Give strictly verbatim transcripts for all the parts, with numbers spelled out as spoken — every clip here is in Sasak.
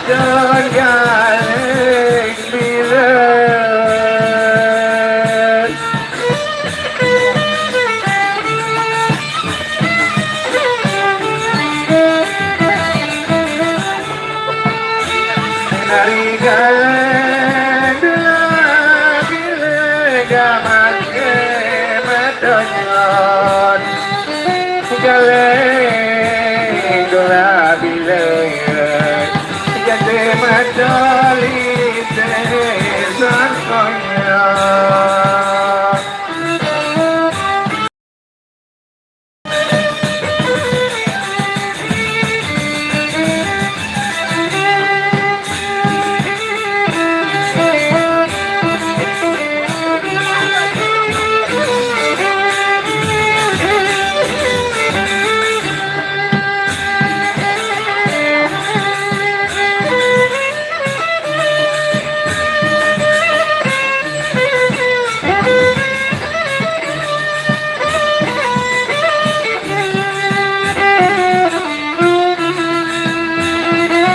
Don galeng bilet. Nari galeng dula bilet gamat ke matonyon. Galeng dula bilet jate matoli te sangkonya.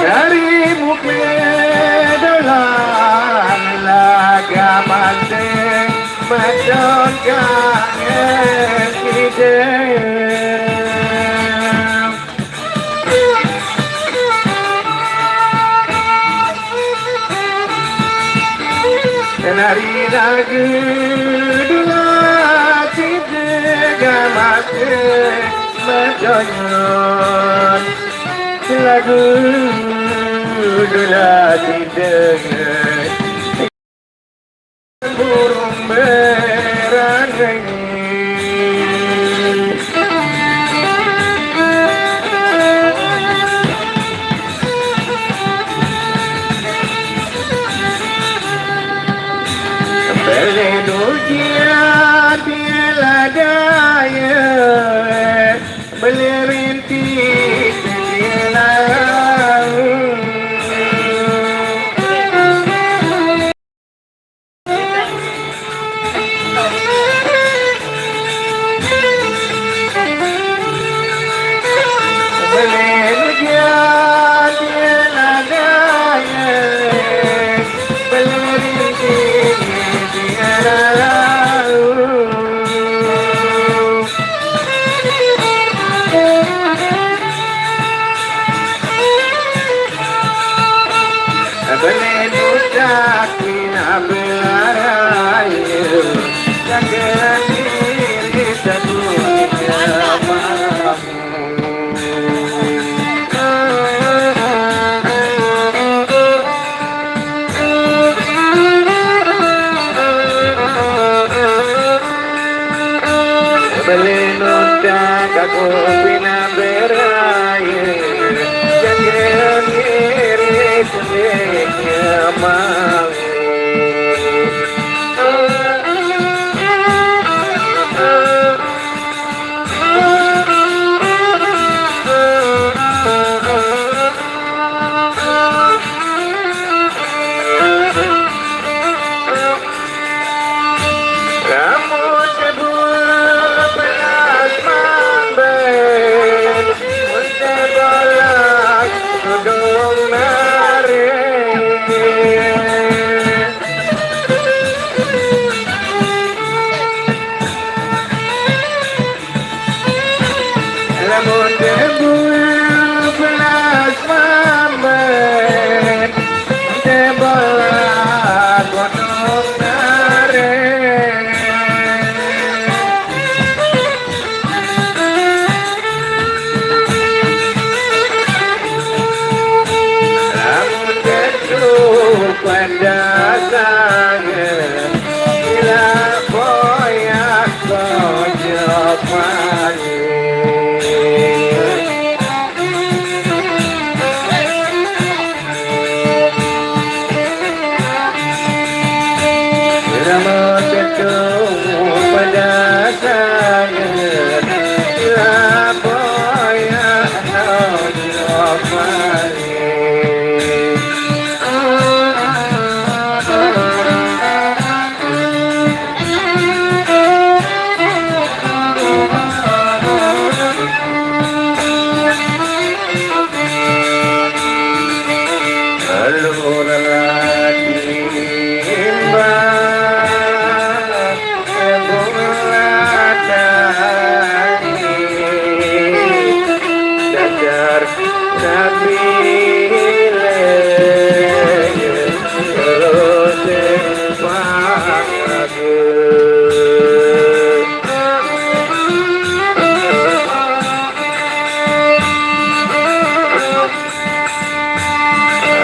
Dari muke dalam laga mante macam kangen ide. Nari lagu dula sida gamat ke matonyon. Lagu dula sida burung berangai. Beli dunia tiada daya, beli rintik tiada. Beli nucak pina belarai, jaga diri satu jamaah. Beli nucak aku pina beraye, jaga diri sendiri mau. Lamun tebu pelas mambet, mun tebolak tudung nare. Lamun debu belas mambet, tebola gunung nare. Lamun debu pada sange, ila boya kojok manis.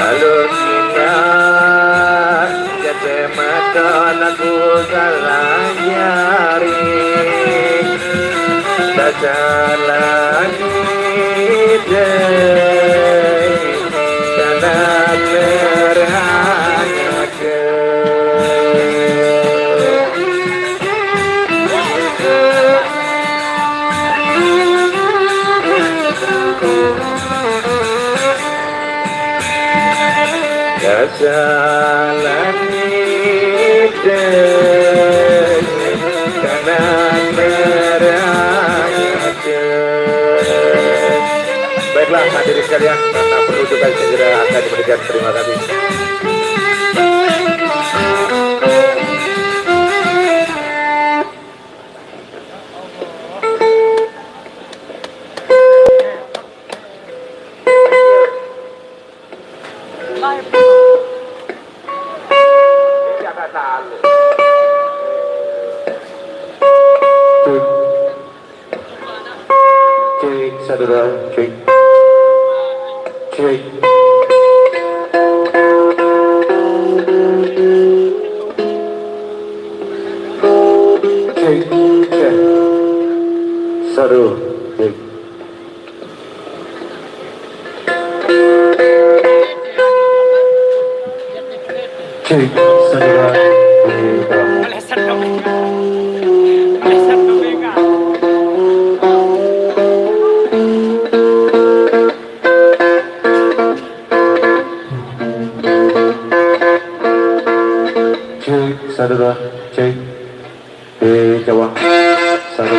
Halo, Nina. Kacamata aku salah nyari. Tak salah ni deh. Salah terang. Kasalan itu karena merasa. Baiklah, hadirin sekalian, karena pertunjukan segera akan dimulai. Terima kasih. Cek. Cek, satu, dua, cek. Cek. Cek, cek. Satu, cek. Cek, satu, dua. Cek, satu, dua, cek. Di cawang, satu.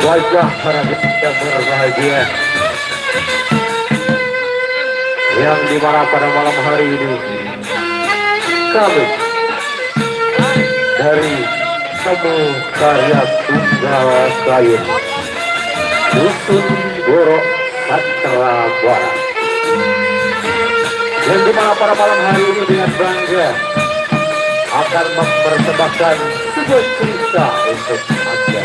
Wajah para yang berbahagia yang dimana pada malam hari ini kami dari Semu Karya Tunggal Kayu Dusun Borok Satra Barat, yang dimana pada malam hari ini dengan bangga akan mempersembahkan sebuah cerita untuk Anda.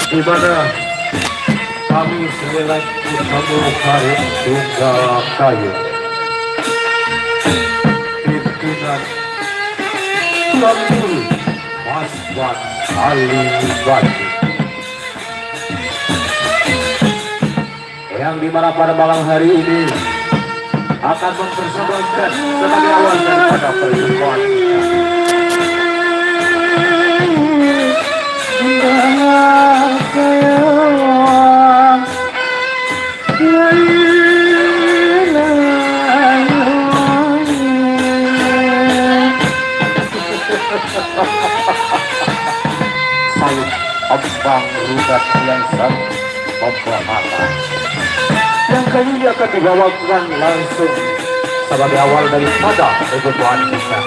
Di mana kami segenap Semu Karya Tunggal Kayu, pimpinan Tuan Guru Mas Wan Ali Batu, yang dimana pada malam hari ini akan mempersembahkan sebagai awal daripada pertemuan kita. Salut. Abang Rudat yang sang membahagia. Yang kali ini akan dibawakan langsung sebagai awal daripada perjumpaan kita.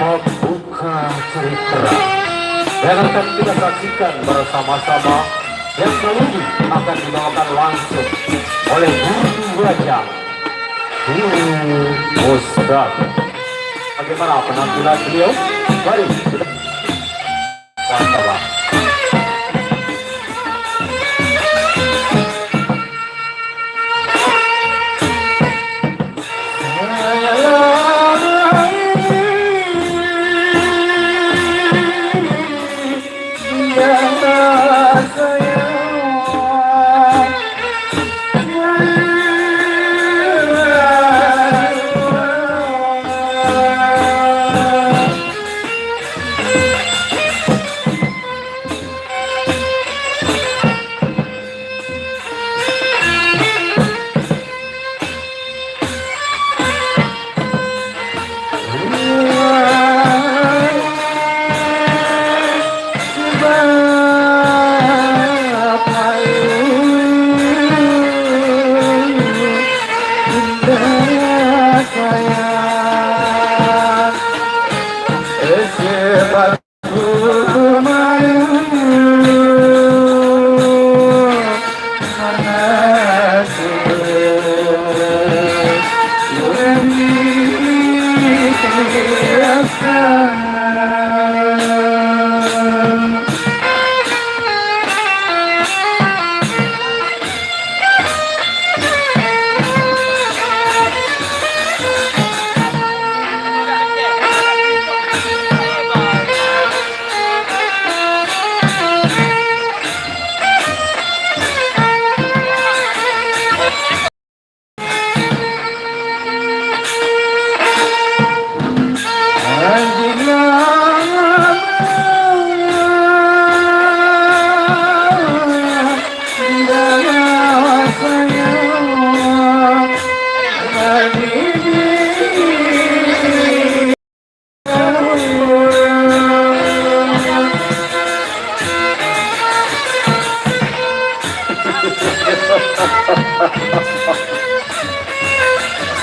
Pembuka cerita yang akan kita saksikan bersama-sama, yang kali ini akan dibawakan langsung oleh Guru Bajang, Guru Ustaz. Bagaimana penampilan beliau? Mari kita sama-sama.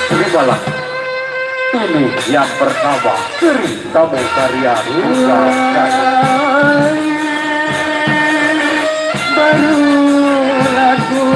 Terimalah ini yang bernama Seri Tamu Karya Rusa Baru lagu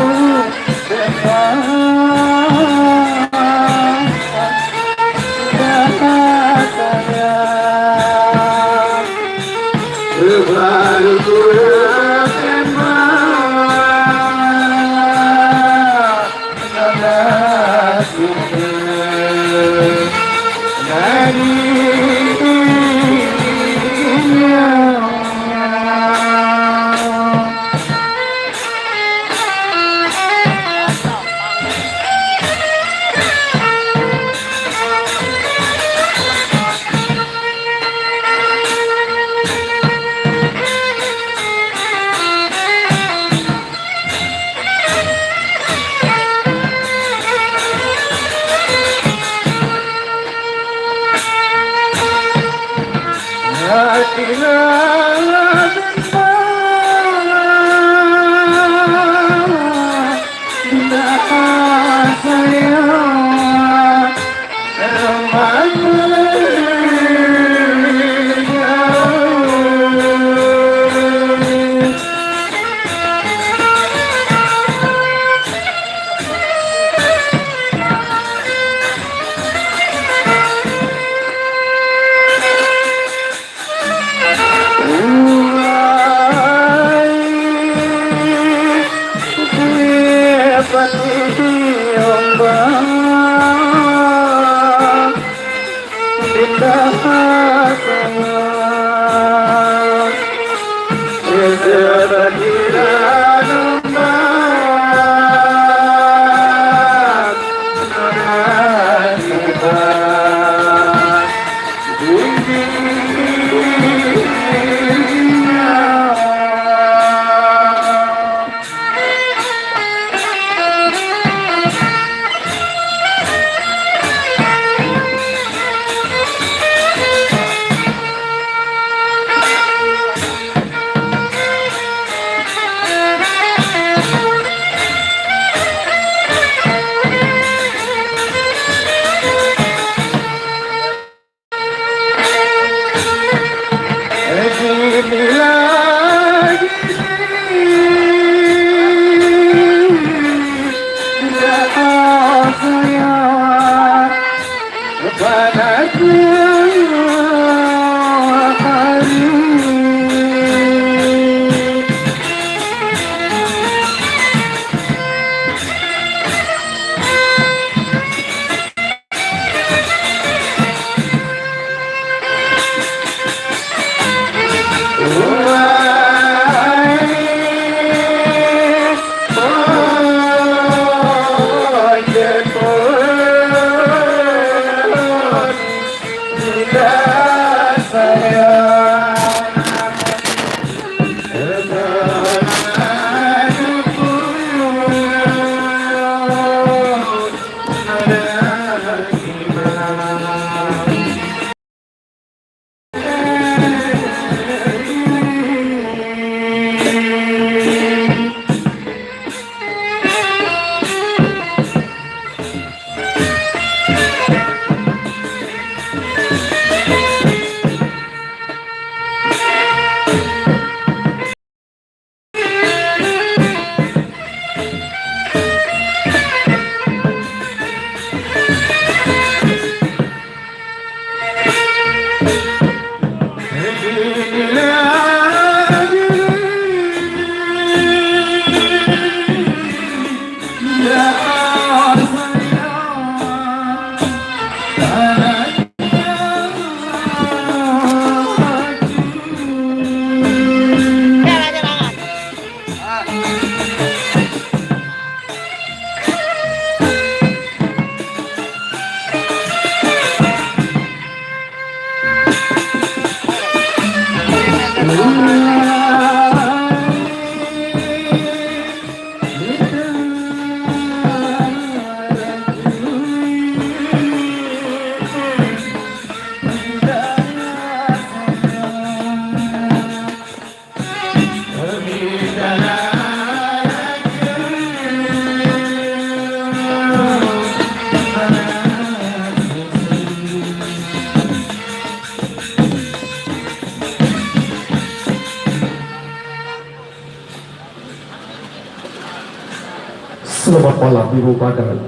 Selamat malam, Ibu Badai.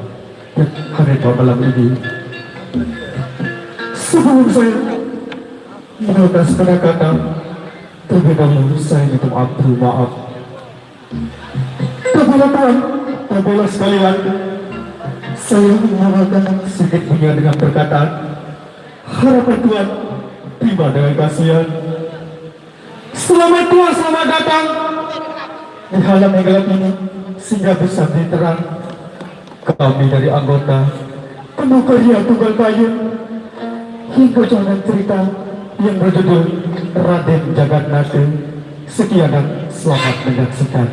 Hari malam ini, sebelum saya mengucapkan kata, terlebih dahulu saya minta maaf, maaf. Kepada Tuan, Bapak sekalian, saya mengucapkan sedikit punya dengan perkataan. Harapan Tuan, terima dengan kasihan. Selamat tua, selamat datang di alam yang gelap ini, sehingga bisa diterang. Kami dari anggota Temu Karya Tunggal Kayu, hingga jalan cerita yang berjudul Raden Jagatnata. Sekian dan selamat menyaksikan.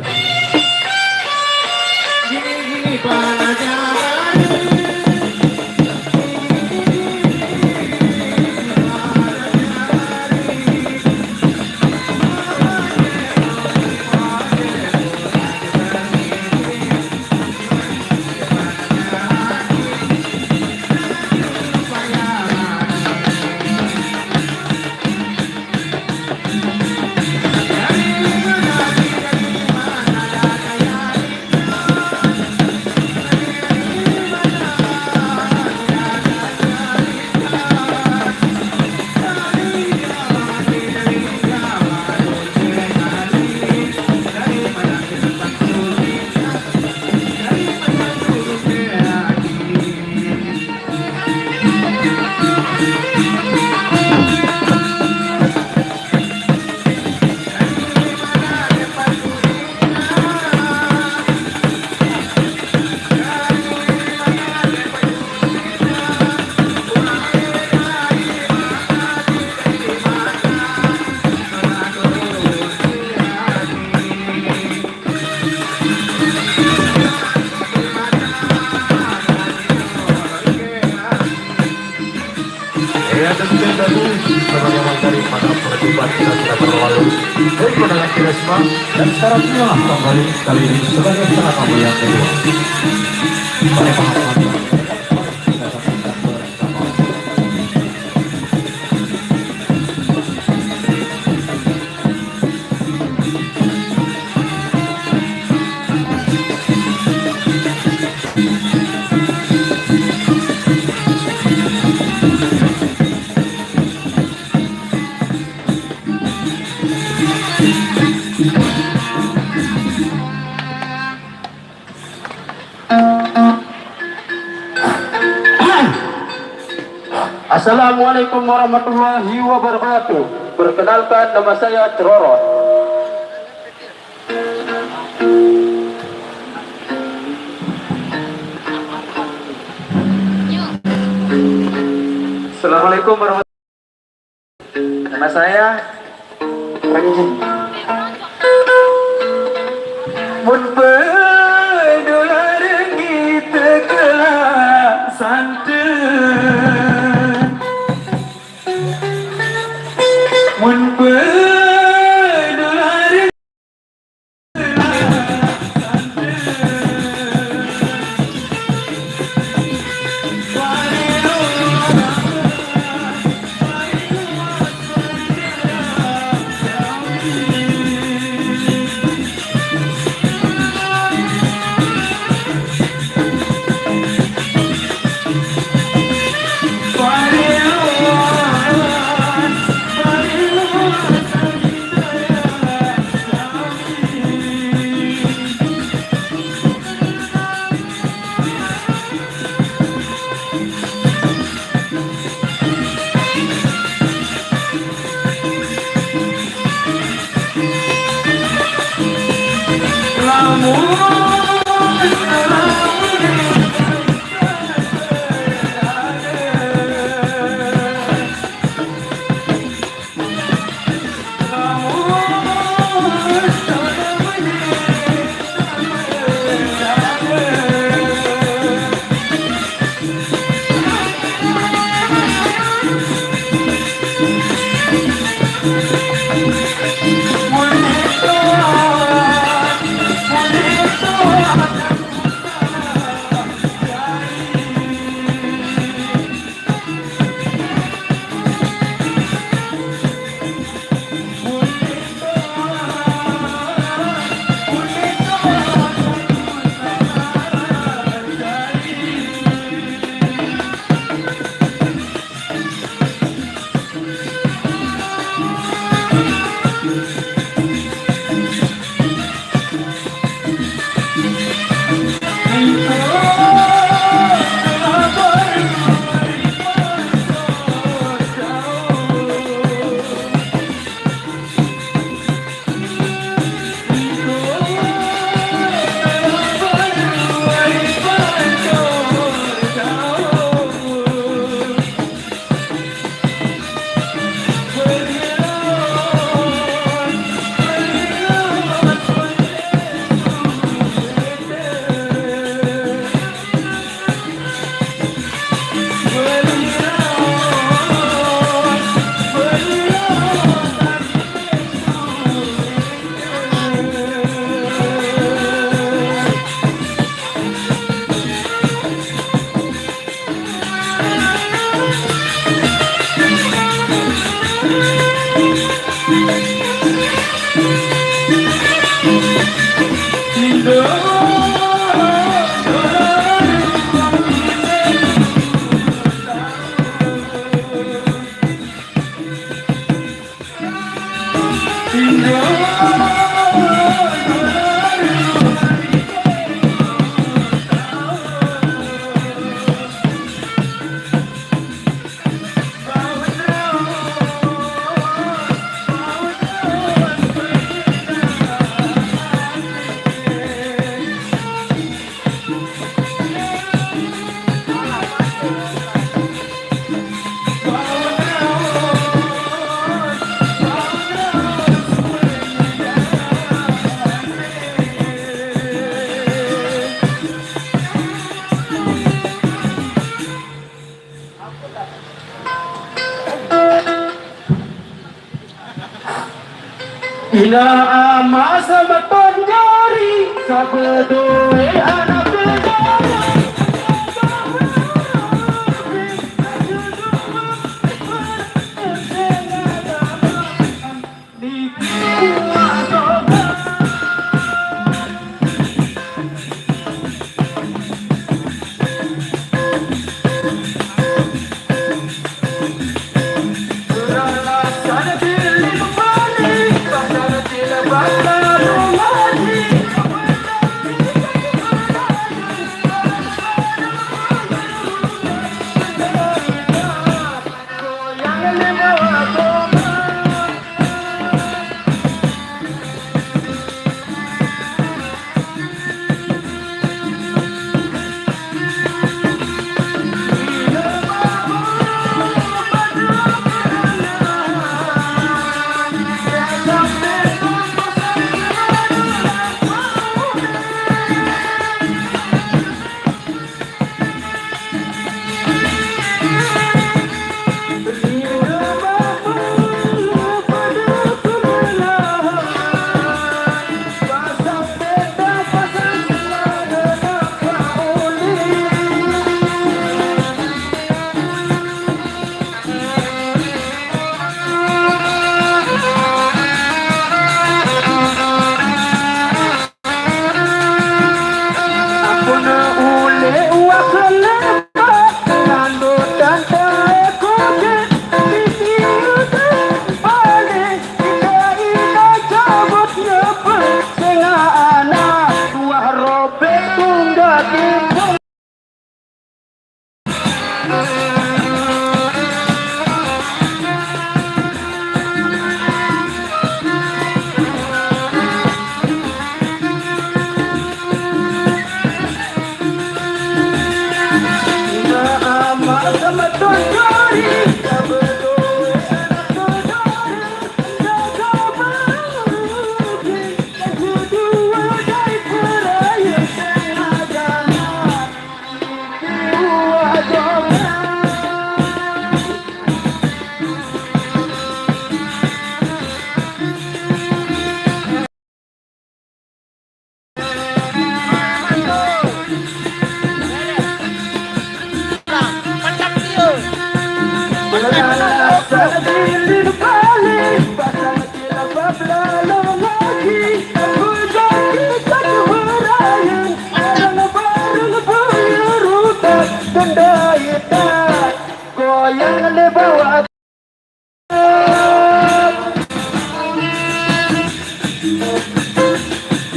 Ya, demikian tadi sebagai materi pada perjumpaan kita sudah berlalu. Baik, pendengar Kirisma, dan sekarang inilah kembali kali ini sebagai penata yang kedua. Pada malam hari ini, Assalamualaikum warahmatullahi wabarakatuh. Perkenalkan, nama saya Ceroro. Assalamualaikum warahmatullahi wabarakatuh. Nama saya Panji. Mun pedolareng kita kelak santen. Mun pedolareng Ina ama sabaton jari, sabedoe anak bedaya.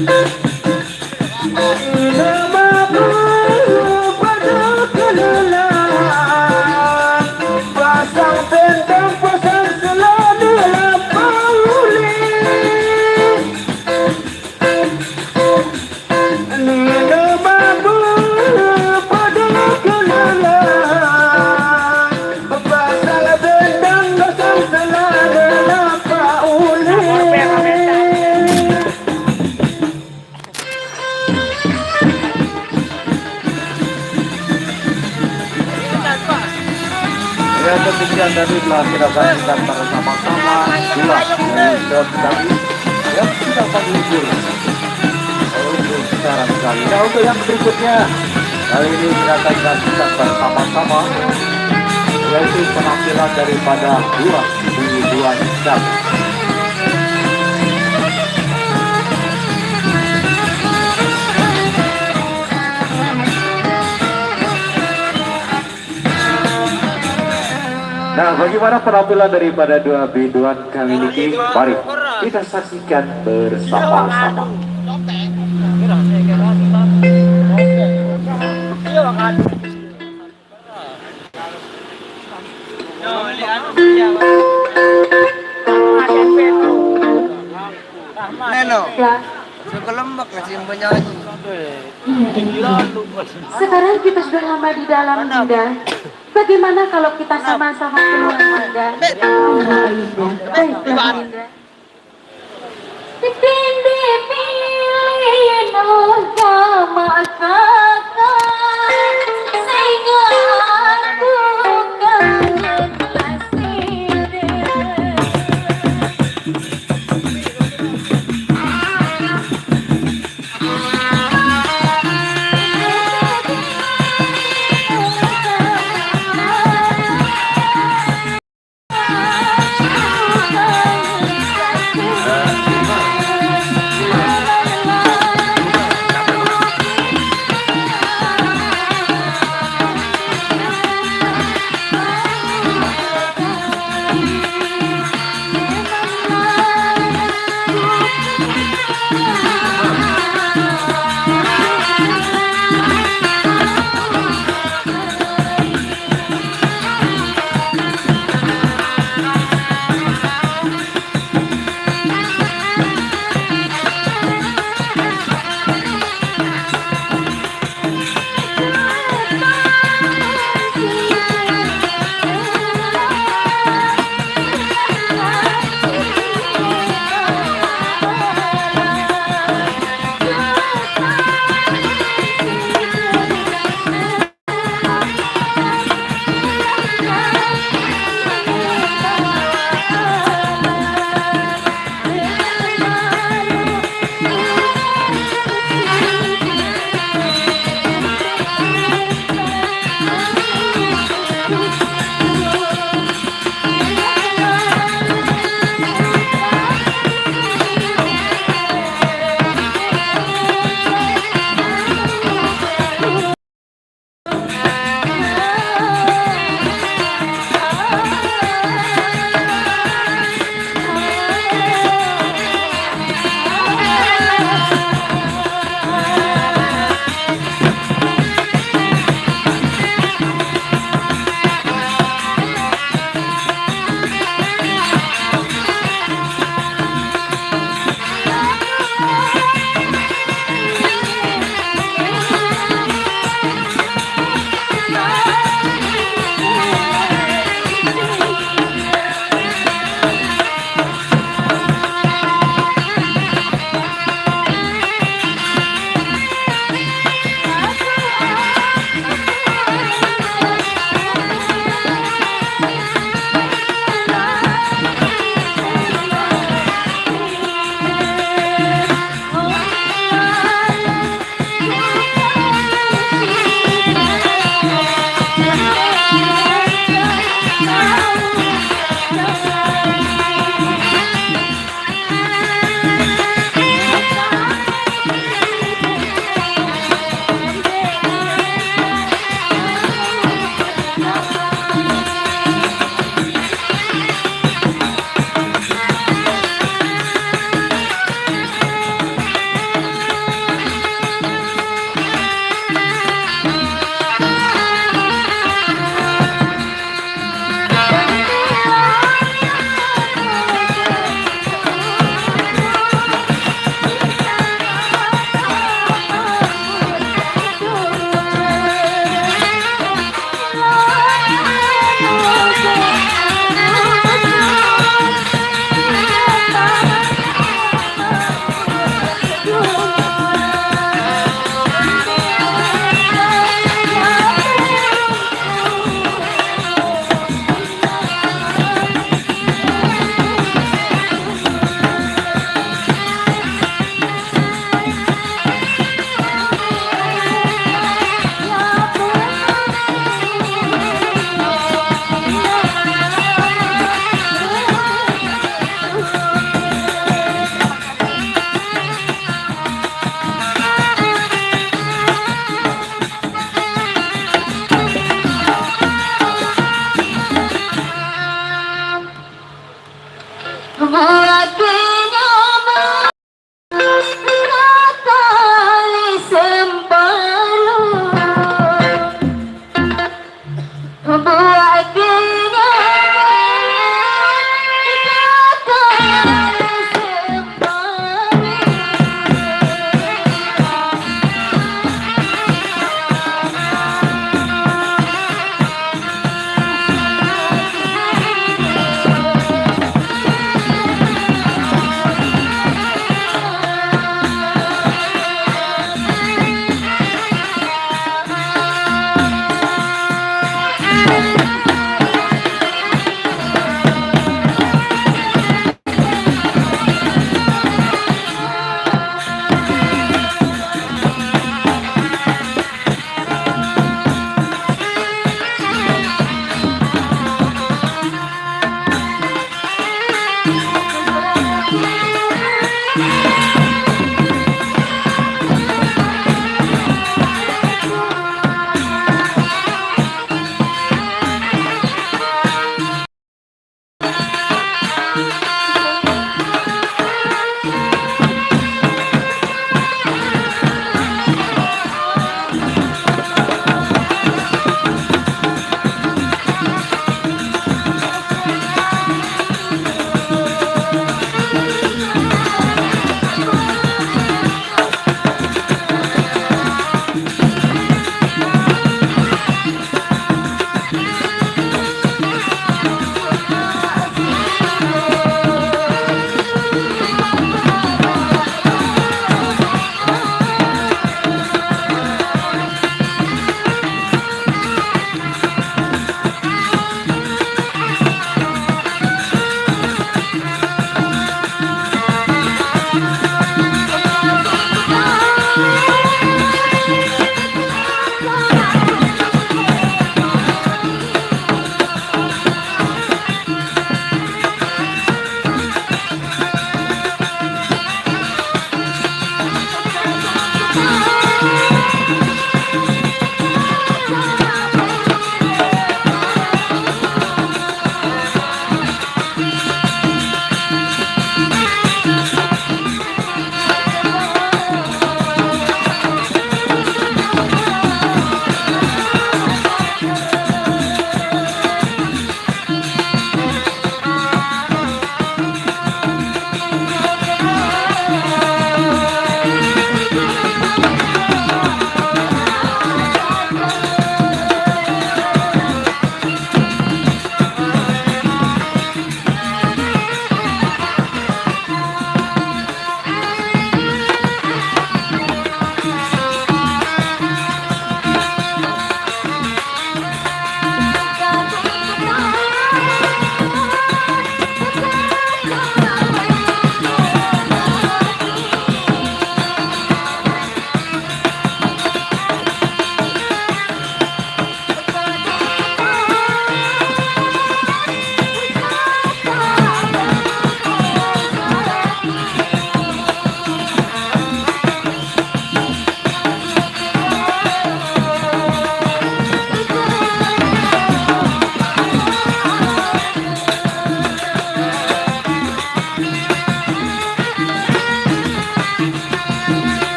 Pasang tendang, pasang selada, lapang ulih. Nina babu pada kenalan, pasang tendang, pasang selada, lapang ulih. Ya, demikian tadi telah kita saksikan bersama-sama dua dari Don tadi yang sudah menghibur. Menghibur sekarang sekali. Nah, untuk yang berikutnya, kali ini kita akan saksikan bersama-sama, yaitu penampilan daripada dua di dua Indah. Nah, bagaimana penampilan daripada dua biduan kami niki? Mari kita saksikan bersama-sama. Neno, sebelum kasih penyanyi. Sekarang kita sudah lama di dalam, Dinda. Bagaimana kalau kita sama-sama keluar, Dinda? Baiklah, Dinda. Dipilih-pilih no sama kakak, sehingga aku kangen lasih.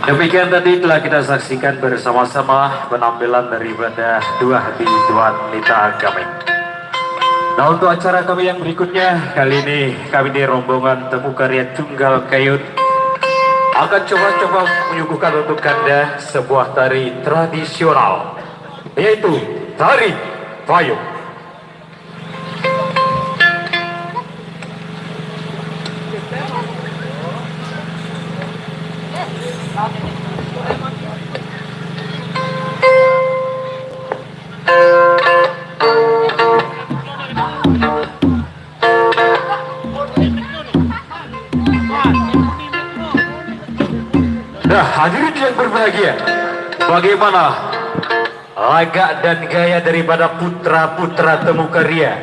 Demikian tadi telah kita saksikan bersama-sama penampilan daripada dua di tuan nita kami. Nah, untuk acara kami yang berikutnya, kali ini kami di rombongan Temu Karya Tunggal Kayun akan coba-coba menyuguhkan untuk Anda sebuah tari tradisional, yaitu tari payung. Nah, hadirin yang berbahagia, bagaimana lagak dan gaya daripada putra-putra Temu Karya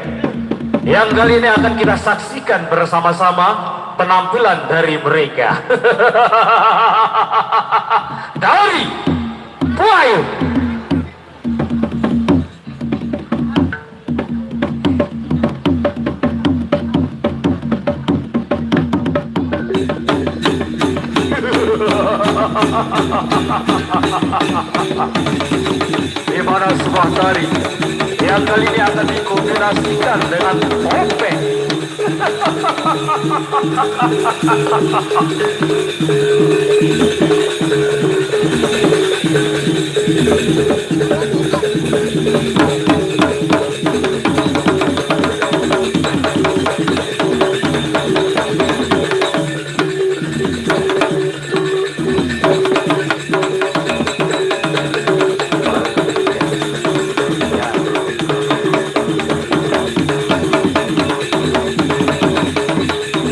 yang kali ini akan kita saksikan bersama-sama penampilan dari mereka? Dari Buayu. Di mana sebuah tari yang kali ini akan dikombinasikan dengan topeng.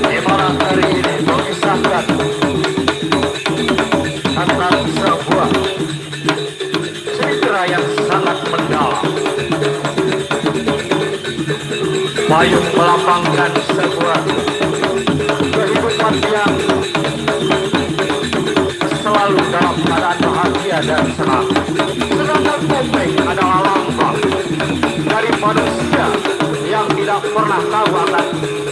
Di malam hari ini mengisahkan tentang sebuah cerita yang sangat mendalam. Payung melambangkan sebuah kehidupan yang selalu dalam keadaan bahagia dan senang. Sedangkan topeng adalah lambang dari manusia yang tidak pernah tahu akan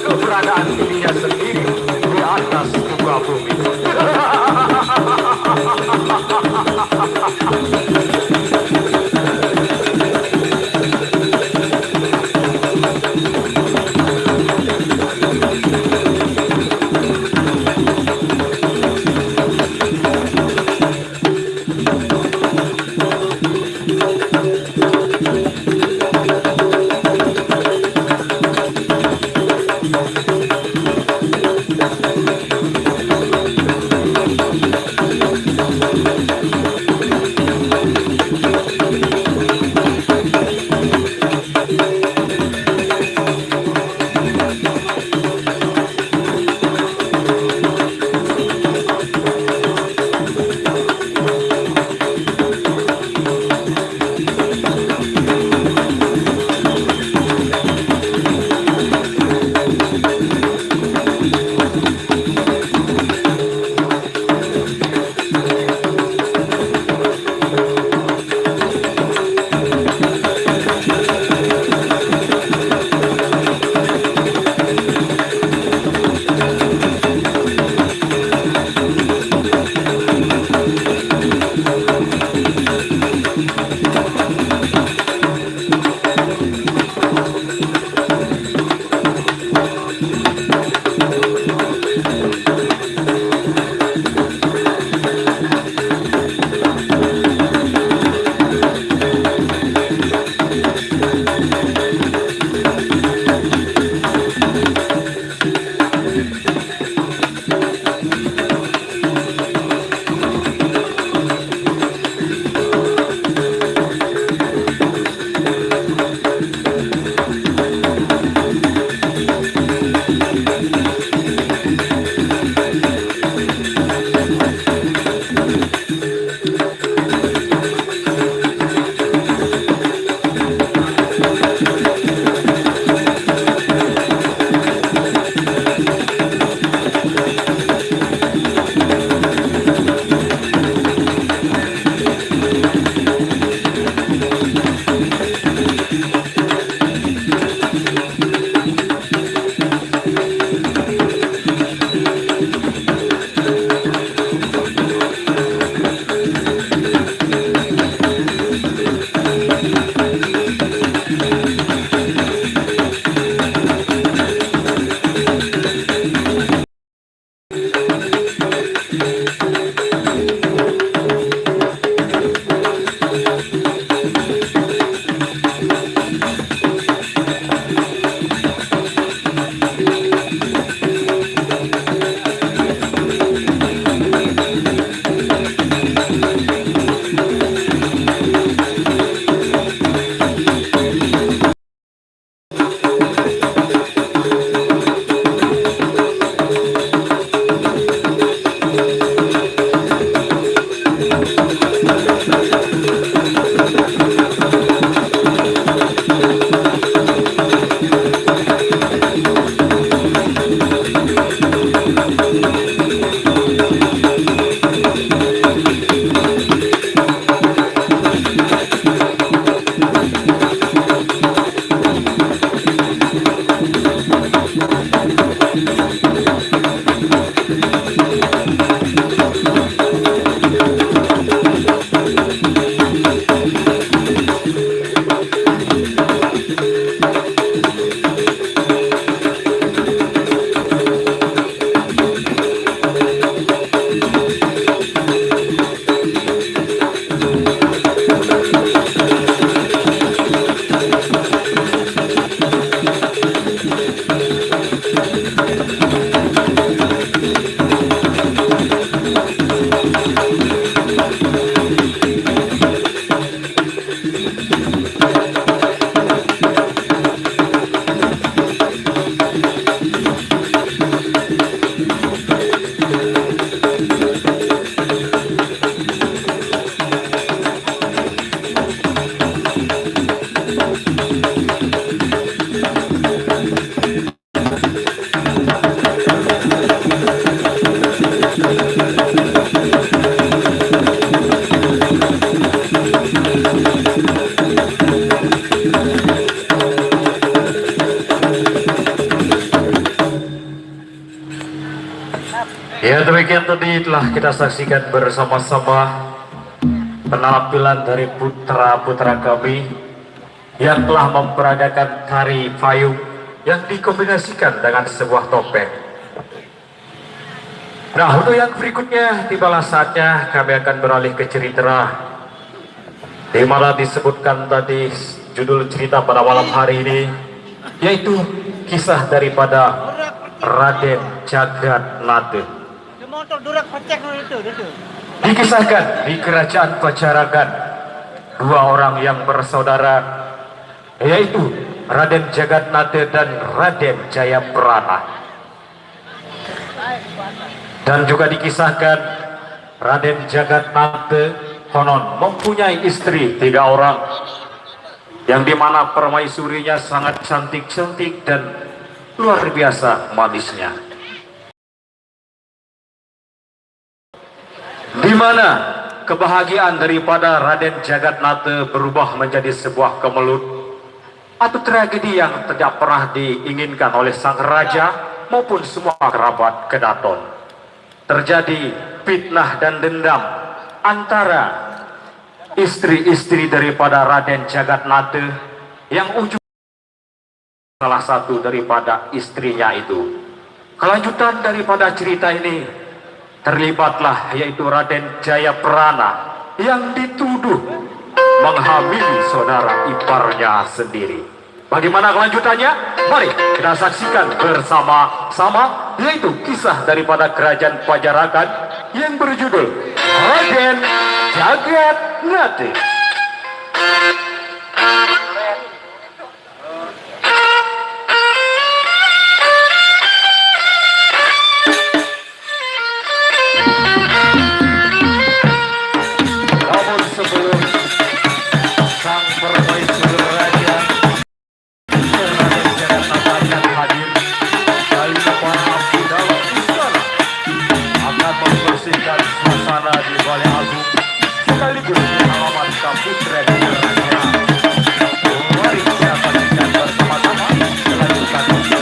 keberadaan dirinya sendiri di atas muka bumi. Ya, demikian tadi telah kita saksikan bersama-sama penampilan dari putra-putra kami yang telah memperagakan tari payung yang dikombinasikan dengan sebuah topeng. Nah, untuk yang berikutnya, tibalah saatnya kami akan beralih ke cerita di mana disebutkan tadi judul cerita pada malam hari ini, yaitu kisah daripada Raden Jagat Nate. Dikisahkan di kerajaan Pajarangan, dua orang yang bersaudara, yaitu Raden Jagat Nate dan Raden Jaya Prana. Dan juga dikisahkan Raden Jagat Nate konon mempunyai istri tiga orang, yang dimana permaisurinya sangat cantik-cantik dan luar biasa manisnya. Di mana kebahagiaan daripada Raden Jagat Nate berubah menjadi sebuah kemelut atau tragedi yang tidak pernah diinginkan oleh sang raja maupun semua kerabat kedaton. Terjadi fitnah dan dendam antara istri-istri daripada Raden Jagat Nate, yang ujung salah satu daripada istrinya itu. Kelanjutan daripada cerita ini, terlibatlah yaitu Raden Jaya Prana yang dituduh menghamili saudara iparnya sendiri. Bagaimana kelanjutannya? Mari kita saksikan bersama-sama, yaitu kisah daripada kerajaan Pajarangan yang berjudul Raden Jagat Nate. Namun sebelum sang permaisuri raja, Raden Jagat Nate akan hadir, dari kepala abdi dalam istana akan membersihkan suasana di Balai Agung sekaligus menyelamatkan putra kerajaan. Mari kita saksikan bersama-sama kelanjutannya.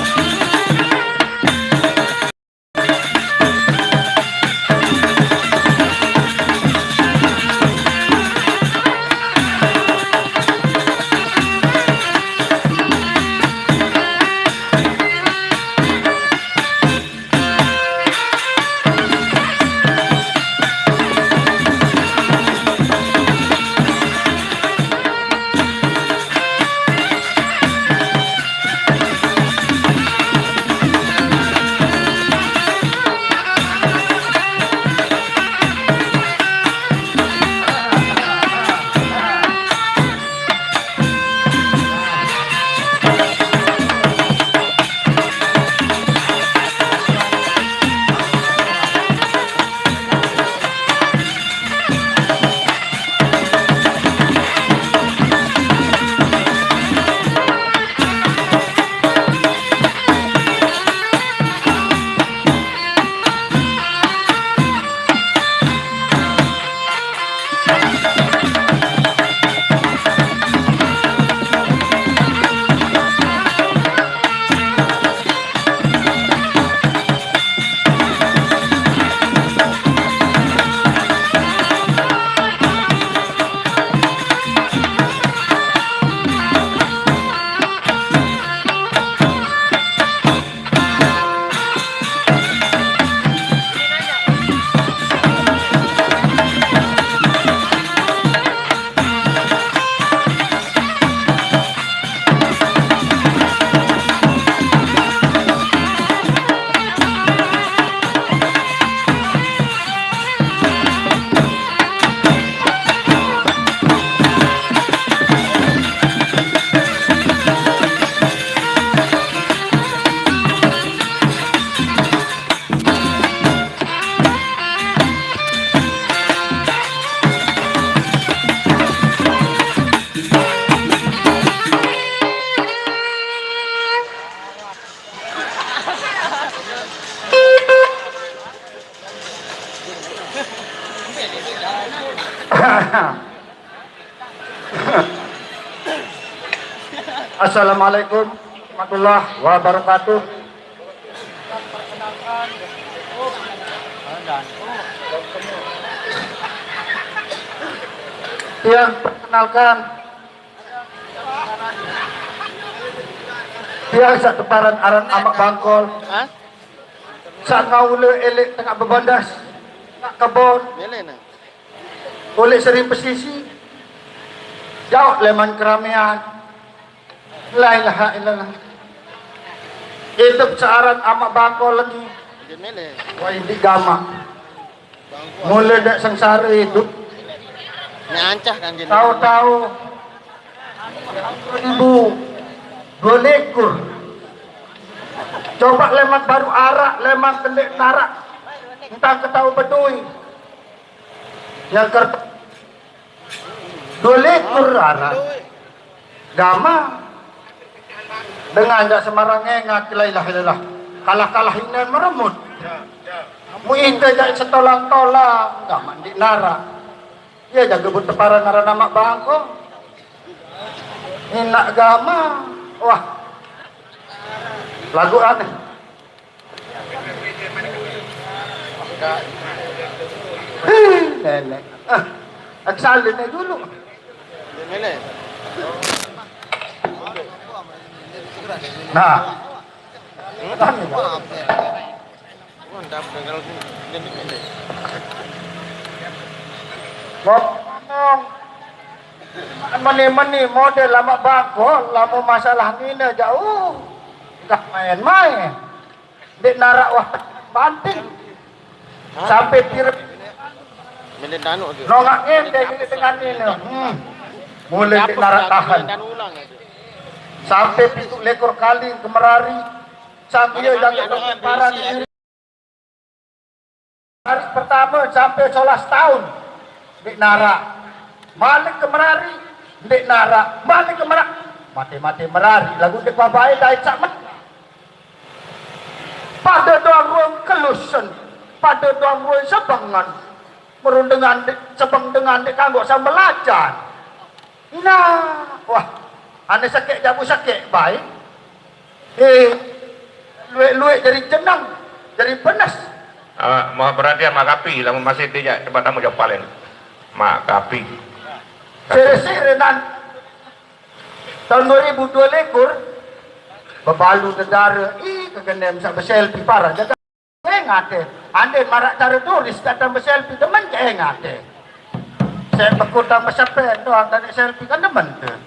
Assalamualaikum warahmatullahi wabarakatuh. Tiang perkenalkan, tiang saq teparan aran Amaq Bangkol. Hah? Saq ngaule eleq tengaq bebandas, tengaq kebon, Mele ne. Uleq sering pesisi, jaoq leman keramean. La ilaha illallah. Idup searan Amaq Bangkol lagi. Wah, indik gamaq. Mule ndeq sengsare idup. Nek ancah kan gini. Tahu-tahu dua ribu dua likur. Coba leman baruq araq, leman kendeq naraq. Entang ketau bedui. Yang ker-, dua likur araq. Gamaq. Dengan jaq sembarang engat la ilaha illallah. Kalah-kalah inen meremut. Mu ite jaq setolang-tolang, gamaq ndeq naraq. Ie jage buteparan aran Amaq Bangkol. Inaq gamaq. Wah. Lagu aneh. Hih, neneq. Ah, aku salin aja dulu. Nah. Ngomong. Meni-meni model Amaq Bangkol, lamun masalah nine jauh. Enggak main-main. Ndeq naraq wah banting. Hah? Sampai pire Mending anu aja. Nongak ngende ndeq dengan nine. Hmm. Mule ndeq naraq tahan. Mending ulang aja. Sampai pitu likur kali kemerari. Sampai jage paran diri. Hari pertame sampai solas taun. Ndeq naraq. Malik kemerari. Ndeq naraq. Malik kemerari. Mate-mate merari. Laguq ndeq babae dait saq men-, Pade doang ruen kelusen, pade doang ruen sebengan. Merun dengan de-, sebeng dengan ndeq kanggo sambel lajan. Inaq, wah, ane sekeq jabu sekeq bae. Eh, lueq-lueq jari jeneng, jari benes. Ah, mau perhatian Maq Kapi, lamun masih dia tempat tamu jauh paling. Maq Kapi. Sire-sire nan Taun dua ribu dua likur, bebalu dedare, ih, kegenem saq beselfie parah, jaga engate. Ande maraq care turis dateng beselfie, demen ke engate. Saya bekutang besepen doang, tadi selfie kan demen tuh.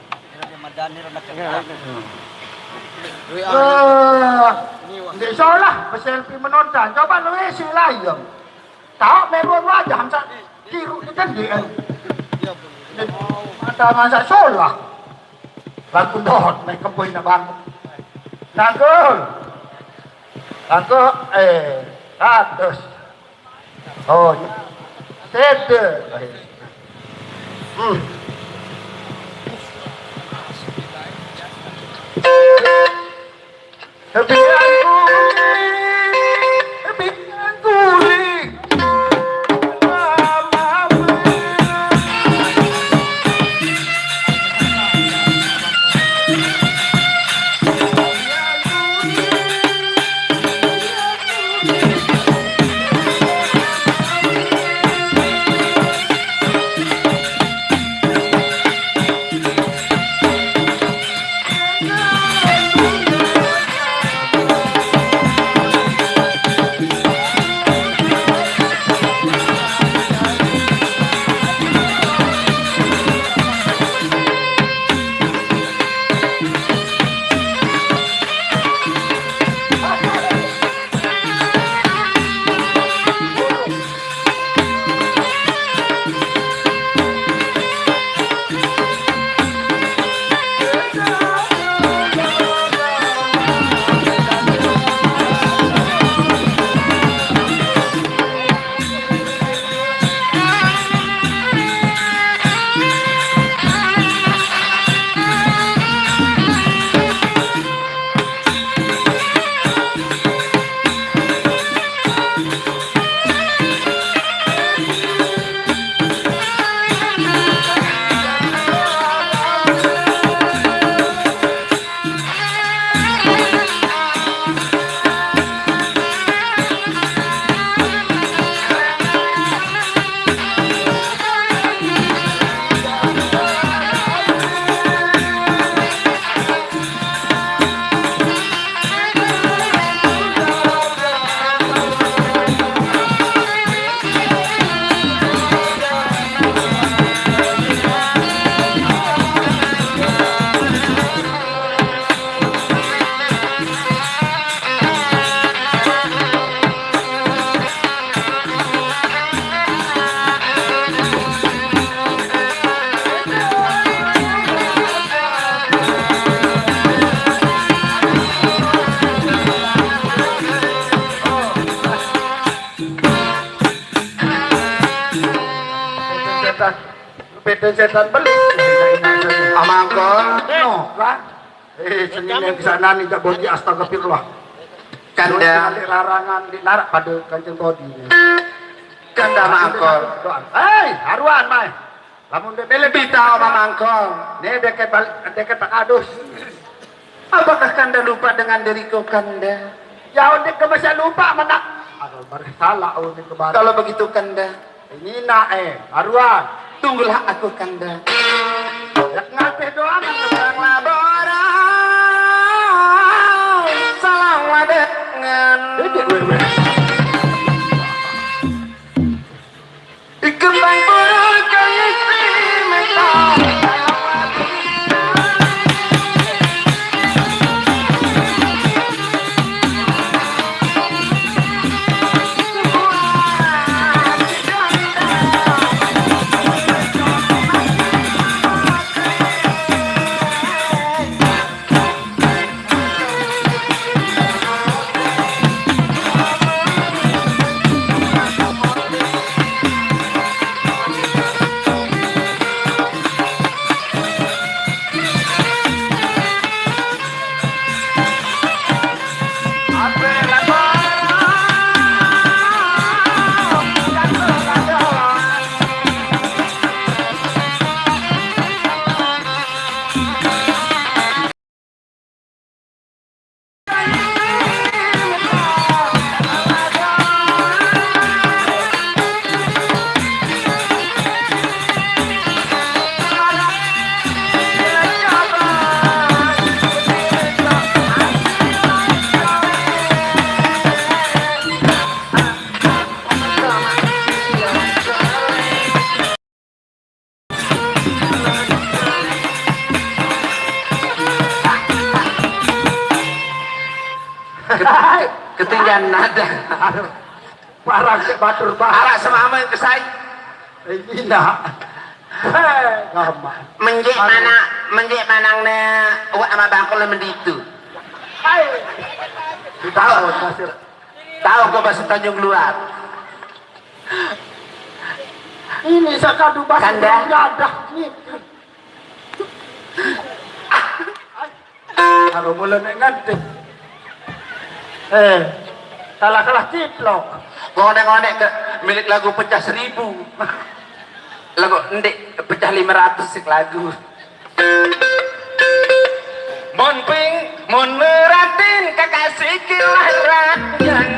Eh, ndeq solah beselfie menonton, coba lu isi layem. Taoq meruan wajah, masa kiruq dicendiq, eh. Mata masa solah. Lagu dohot, meh keboi nak bangun. Nangkul. Nangkul, eh, ratus. Oh, tede. Hmm. P T setan beli. Amangkol. No, kan? Eh, seni yang bisa nani jak bodi, astagfirullah. Kanda. Balik larangan di narak pada kancing bodi. Kanda mangkol. Hei, haruan mai. Lamun dia beli bita apa mangkol? Nih deket balik, deket Pak Adus. Apakah Kanda lupa dengan diriku, Kanda? Ya, udah ke masa lupa mana? Aduh, baru salah, oh, ini kemarin. Kalau begitu, Kanda. Ini nak, eh, haruan. Tunggulah aku, Kanda. Ya, ngateh doang. Salah laboran, salah dengan. Ini gue, gue. Kembang burung kang istri mentah. Ketinggian nada. Aduh, parah ke batur, bah. Alah semama yang kesai. Ini nak. Hei, gampang. Menjek mana, menjek manang ne, awak sama bangkol menditu. Hai. Tahu, tahu ke bahasa Tanjung Luar? Ini sakadu bahasa Kanda. Jadah ni. Kalau mula nak nganti. Eh, kalah-kalah ciplok. Ngonek-ngonek ke milik lagu pecah seribu. Lagu ndik pecah lima ratus sik lagu. Mon ping, mon meratin kekasih kilah ranjang.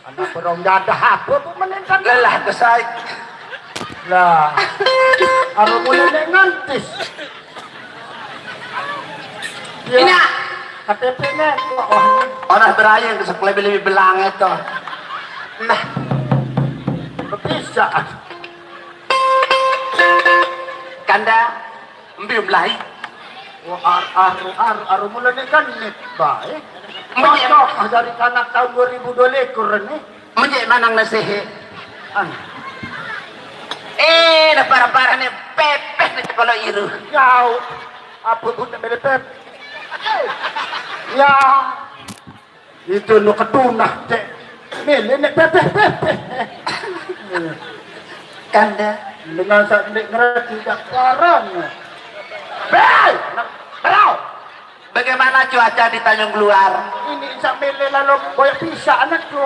Anak berong jadah apa, Bu, menentang? Lelah besai. Lah. Anu mulai nek ngantis. Ya. Ina. K T P-ne kok, wah. Orang beraye ke sekolah lebih belang itu. Nah. Bisa. Kanda, mbiu mlahi. Wah, ar, ar, ar, ar, mulane kan nek bae. Menye- Contoh dari kanak tahun dua ribu dua likur ni. Menjek manang nasihe. An. Eh, dah parah-parah ni pepeh Kalau iru. Yau. Apa pun tak boleh pep. Ya. Itu nu ketunah, cek. Mele nek pepeh-pepeh. Kanda. Dengan sak nek ngerti dak karan. Hei, nak berau. Bagaimana cuaca di Tanjung Luar? Ini sak mele lalu boyak pisah anak tu.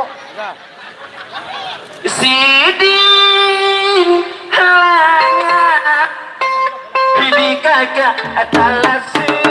Sidin halangan ini kagak adalah sedih.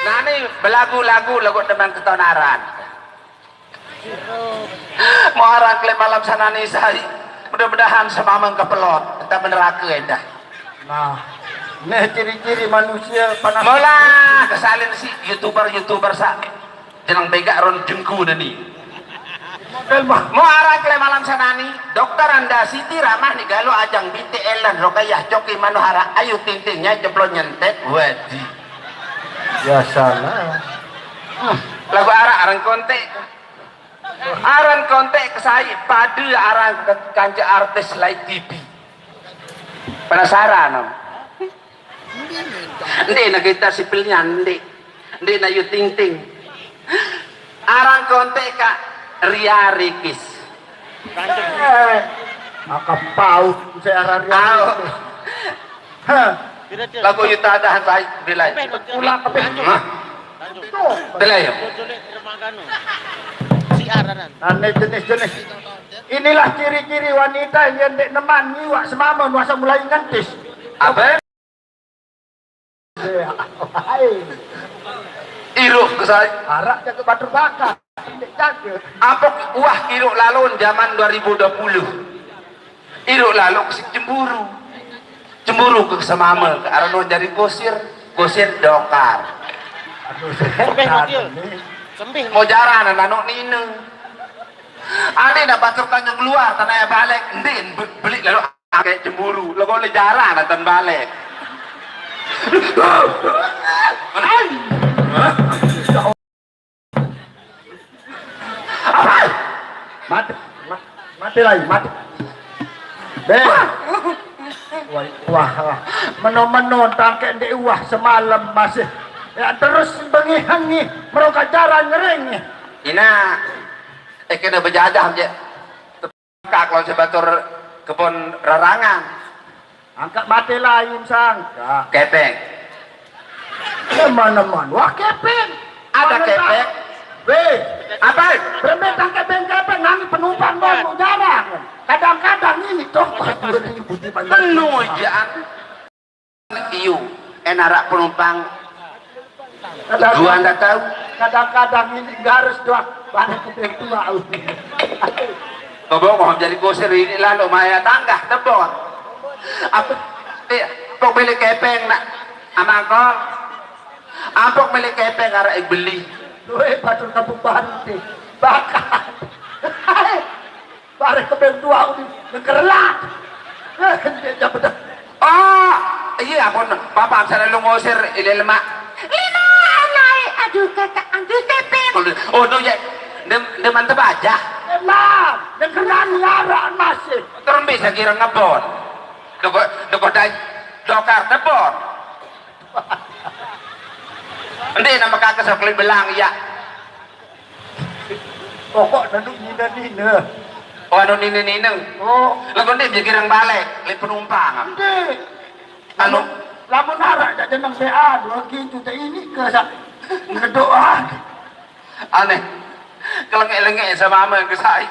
Nani belagu-lagu lagu teman ketonaran. Mau arang kele malam sanani sai. Mudah-mudahan semameng kepelot. Entah beneraka endah. Nah, neh ciri-ciri manusia panas. Mula kesalin si YouTuber-YouTuber sa. Jeneng bega ron jengku nani. Model mah. Mau arang kele malam sanani. Dokter Anda Siti Ramah ni galo ajang B T L dan Rokayah Coki Manohara Ayu Ting Ting Nyai Ceplok Nyentet. Wadi. Ya salah. Hmm. Lagu arak arang kontek. Aran kontek kesai pada aran ke-, kanca artis Live T V. Penasaran, om? Nde na kita sipilnya, nde. Nde na Ayu Ting Ting. Aran kontek Kak Ria Ricis. Eh, maka paut saya aran Ria Ricis. Hah. Lagu Yuta dah sai bilai. Pulang ke Bengkulu. Hah? Tuh. Bilai ya. Aneh jenis-jenis. Inilah ciri-ciri wanita yang dek neman nyiwak semama nuasa mulai ngentis. Apa? Iya. Hai. Iruk ke saya. Arak jaga batur bakar. Dek jaga. Apok wah iruk lalon zaman dua ribu dua puluh. Iruk lalu ke cemburu. Cemburu ke semama, ke arano jari gosir, gosir dokar. Aduh, setan ini. Mau jaran anak nina. Ade nak batur Tanjung Luar, tanah ya balik, ndin be-, beli lalu ake cemburu, lagu le jaran nonton balik. Mati, ma-, mati lagi, mati. Deh. Wah, wah, wah. Meno-meno tangke ndek wah semalam masih. Ya terus bengi-hengi, meroka jaran ngering. Ina, eh, kena berjadah je. Kak, lawan sebatur kebon rarangan. Angkat mati lain sangka. Kepeng. Teman-teman, wah kepeng. Ada kepeng. Weh, apa? Berembe tangke beng kepeng, nani penumpang mau jarang. Kadang-kadang ini toh, wah, ini budi panjang. Penuh, Jan. Iyo, enarak penumpang. Gua ndak tahu. Kadang-kadang ini garis doang, banyak kepeng tua. Kau mau jadi gosir ini lalu maya tangga, tebon. Apa, eh, kok beli kepeng, nak? Amangkol. Ampok milik kepeng arek beli. Weh, batur Kampung Baru teh. Bakat. Bareh kepeng dua udi nengkerelat. Eh, dia jam bedah. Oh, iya ampun, bapak selalu ngusir ile lemak. Lima naik, aduh, kakak, aduh, kepeng. Oh, no, ya. Dem, deman tebaja. Emang, nengkerelat ngarang masih. Terus bisa kira ngebon. Doko, doko dai, dokar tebon. Endi nama kakek sok keliling belang, iya. Pokok nanu nina-nina. Oh, anu nina-nina. Oh. Lagu endi dia girang balik, li penumpang. Endi. Anu. Lamun, lamun arak jak jeneng B A dua gitu, tak ini ke sa-, ngedoa. Aneh. Kelengek-lengek sama ama ke sai.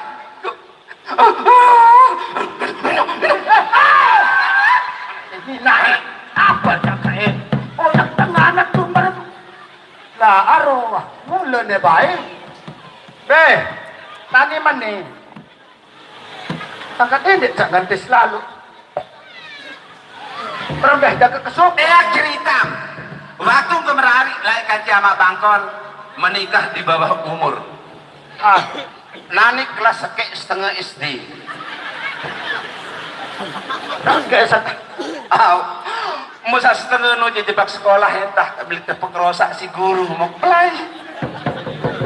Ini naik apa cakae? Oh, yang tengah anak tuh merem. Lah, aroh, mula ne bae. Beh, tani mani. Angkat ini cak nganti selalu. Perembeh jaga kesuk. Eak cerita. Waktu ke merari, lae kanca ama' Bangkon menikah di bawah umur. Ah, nani kelas seke setengah S D. Seke setengah. Au. Masa setengah nu jejebak sekolah, entah beli tepuk rosak si guru mau pelai.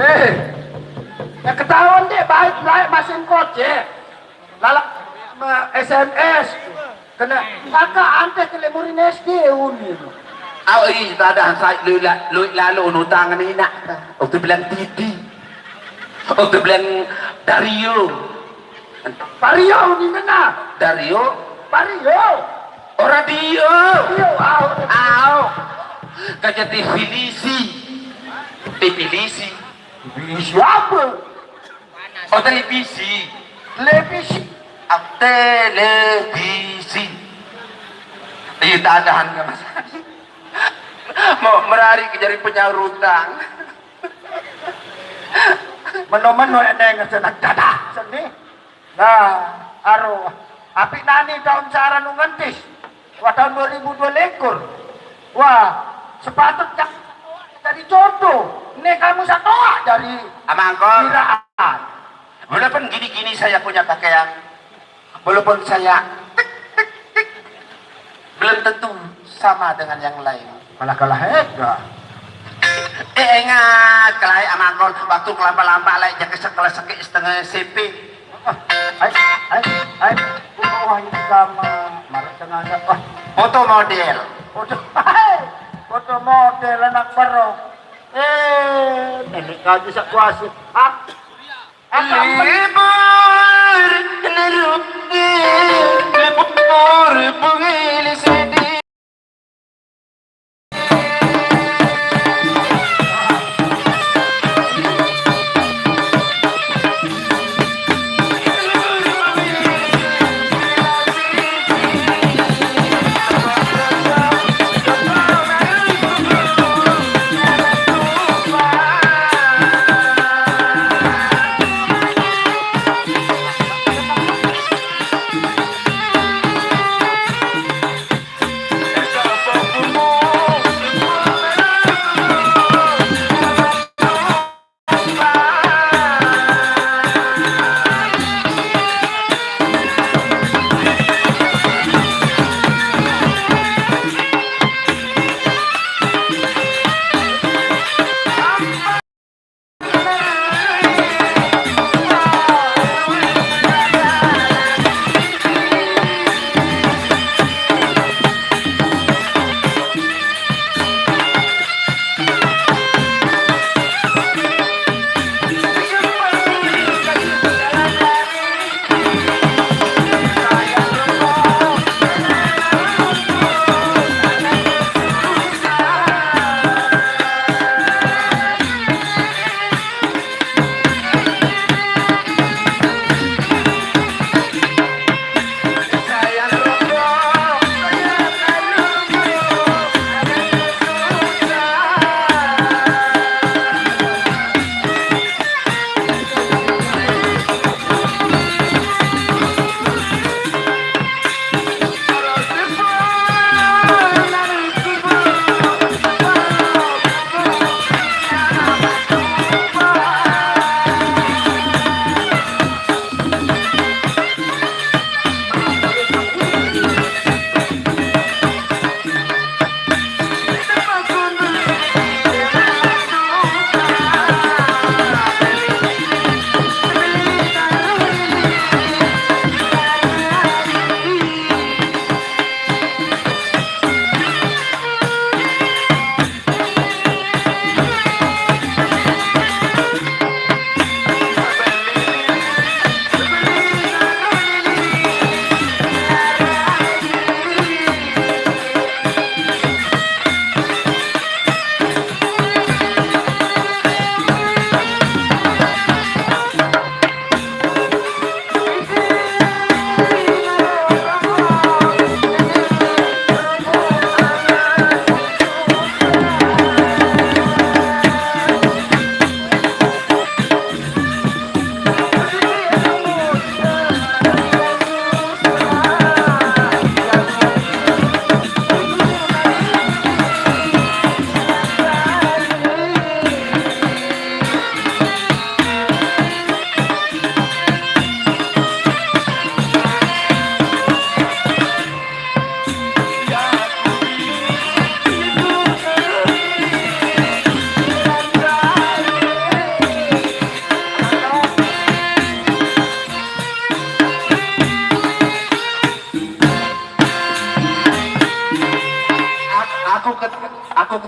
Eh, ya ketahuan deh, baik pelai masin kocek. Lala, me-, S M S. Kena, "Kakak, ante ke lemurin S D uni." Au, ih, tadahan sai lu la-, lu lalu nutang ni nak. Waktu bilang Titi. Waktu bilang Dario. Pario uni ngena. Dario. Pario. Ora Dio. Dio, au. Au. Kaja T V lisi. T V lisi. T V lisi apa? Oh, televisi. Televisi. Ah, televisi. Iya, tadahan nggak, Mas? Mau merari ke jari penyaur utang. Meno-meno eneng senang dadah seni. Nah, aroh. Api nani taun sara nu ngentis. Wah, taun dua ribu dua likur. Wah, sepatut jak-, jadi jodoh. Ini kamu satoa jadi Amangkon. Kiraan. Walaupun gini-gini saya punya pakaian, walaupun saya tik, tik, tik, belum tentu sama dengan yang lain. Kalah-kalah ega. Eh, ingat, kelai Amangkon, waktu kelapa-lampa, lai, jaga sekelas seki setengah S M P. Ah, hai, hai, hai. Oh, ini sama. Marah tengah ada. Wah. Foto model. Foto, hai. Foto model anak baru. Eh, nenek kaji sak kuasi. Ah. Libur, neruk, libur, bungi sedih.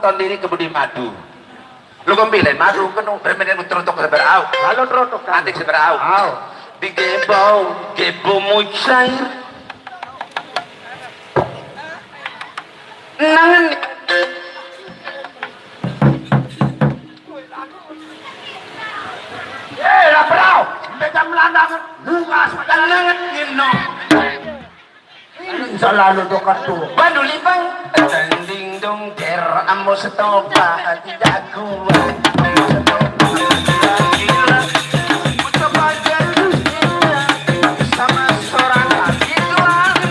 Ton diri ke budi madu. Lu kembilen madu kenu, bermenen trotok seberau. Lalu trotok kan. Adik seberau. Au. Digebau, gebau mucair. Nangen. Eh, lah berau. Beda melandang. Bungas, nangen, ngino. Selalu dekat tuh. Bandu lipang. Tending dong der ambo setopa tidak kuat. Ambo setopa tidak kuat. Sama seorang lagi tuan.